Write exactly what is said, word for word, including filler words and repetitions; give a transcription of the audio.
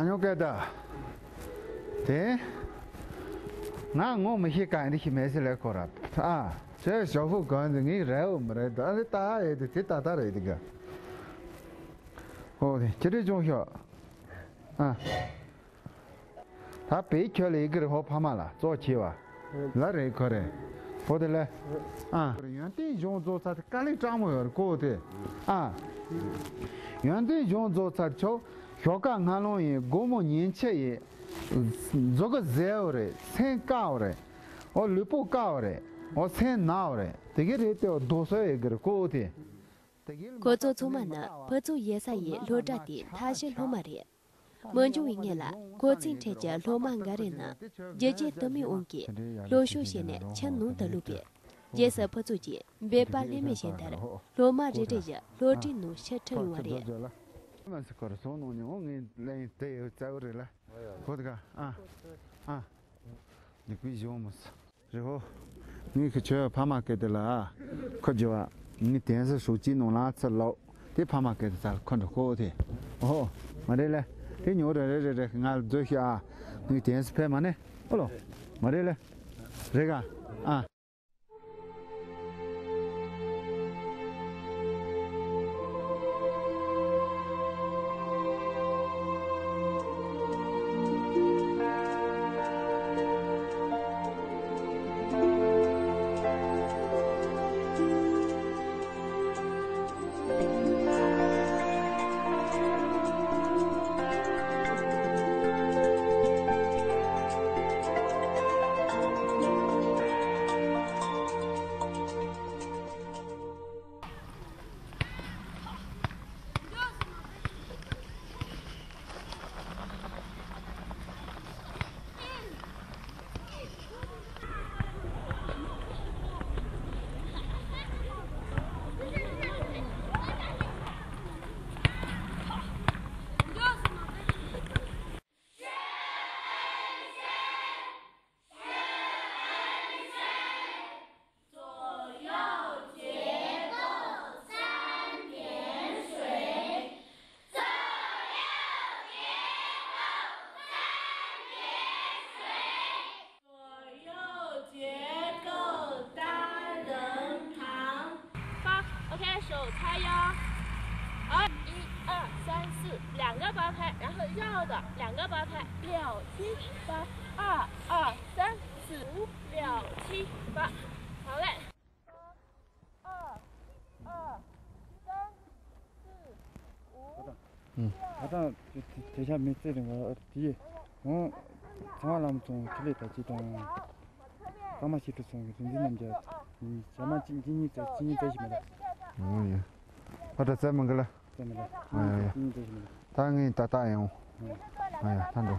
ཉོ་སྐད་ད། དེ། ང་ངོ་མི་ཤེས་ག་འདི་ཤི་མེད་ཟེར་ལས་ཁོ་ར། ཨ། ཁྱོད་ཞོགས་ཕུག་གོན་འདི་ངའི་རེ་བ་མི་རེད་ད་འདི་ལྟ་ཡེ་འདི་དེ་ལྟ་ལྟ་རེད་འདི་ག་ཨོ་དེ་ཁྱེད་རེ་ཅུང་ཤོག་ཨ། ད་བེད་ཁྱོད་ལ་ཡི་གེར་ཧོ་ཕ་མ་ལ་གཙོ་ཆེ་བ། ལ་རེ་ཁོ་རེ། ཧོ་དེ་ལ། ཨ། ཡོན་ཏན་གཞུང་རྫོགས་ཚར་དཀའ་ལས་དྲག་མོ་ཡོད་རེད་ཀོ་དེ། ཨ། ཡོན་ཏན་གཞུང་རྫོགས་ཚར་ཆོག་ཞོགས་ཀ་སྔ་ལོང་ཡིན། དགོང་མོ་ཉིན་ཕྱེད་ཡིན། གཟུགས་ཀ་ཟེར་བ་རེད། སེམས་དཀའ་བ་རེད། ཨོ་ལུས་པོ་དཀའ་བ་རེད། ཨོ་སེམས་ན་བ་རེད། དེ་གི་རེད་དེ་ཨོ་རྡོ་སོ་ཡི་གི་རེད་ཀོ་དེ། དེ་གི་ཁོ་ཚོ་ཚང་མ་ནི་ཕུ་ཚུགས་ཡེ་ས་ཡི་སློབ་གྲྭ་དེའི་མཐར་ཕྱིན་སློབ་མ་རེད། མི་འབྱུང་བའི་ངེད་ལ་ཁོ་ཚོའི་འཕྲལ་གྱི་སློབ་མ་འགའ་རེ་ནི་རྒྱུ་རྐྱེན་དུ་མའི་དབང་གིས་སློབ་ཞུགས་བྱས་ནས་ཁྱིམ་ནང་དུ་ལོག་པས། རྗེས་སུ་ཕུ་ཚུགས་ཀྱིས་འབད་པ་ལྷད་མེད་བྱས་མཐར་སློབ་མ་རེ་རེ་བཞིན་སློབ་གྲྭའི་ནང་ཕྱིར་ཁྲིད་ཡོང་བ་རེད། མ་སི་ཁོ་ར་སོང་ནང་ཉོ་ངས་ལན་དེ་ཡོད་རྩ་བོ་རེད་ལ། ཁོ་དེ་ག་ཨ་ཨ་འདི་ཀུའི་བཞི་བོ་མ་སི། རེ་ཧོ། ངས་ཁི་ཆོས་ཕ་མ་སྐད་དེ་ལ་ཁོ་རྒྱུ་བ། ངས་དེང་སང་ཧྲུའུ་ཅི་ནང་ལ་ཚུར་ལོག་དེ་ཕ་མ་སྐད་དེ་ཚར་ཁོ་འགྲོ་ཁོ་དེ། ཨོ་ཧོ། མ་རེད་ལེ། དེ་ཉོ་རེ་རེ་རེ་རེ་ང་ལ་མཛོད་ཤི་ཨ། ངས་དེང་སང་ཕེབས་མ་ནས་ཨོ་ལོ། མ་རེད་ལེ། རེད་ག་ཨ། OK，手叉腰。好，一二三四，两个八拍，然后绕的两个八拍，六七八，二二三四五六七八。好嘞。二二三四五。 ད་ལྟ་དེ་ཤ་མི་རྩེ་རིང་བ་དེ་ཡིས་ཧོང་ཚང་བ་ལམ་ཚོང་ཁྲི་ལས་ད་ཅི་དང་། ཀ་མ་ཤི་ཁྲི་ཚོང་གི་རིན་འཛིན་རྣམ་རྒྱལ་ཞག་མ་གཅིག་གཅིག་གཉིས་རྩེ་གཅིག་གཉིས་རྩེ་ཞིག་མ་རེད། ཨོ་ཡ། ཕ་ད་རྩེ་མ་གི་ལ། རྩེ་མ་རེད། ཨོ་ཡ་ཡ། གཅིག་གཉིས་རྩེ་ཞིག་མ་རེད། ད་ངས་ད་ལྟ་ཡང་། ཨོ་ཡ་ད་འགྲོ།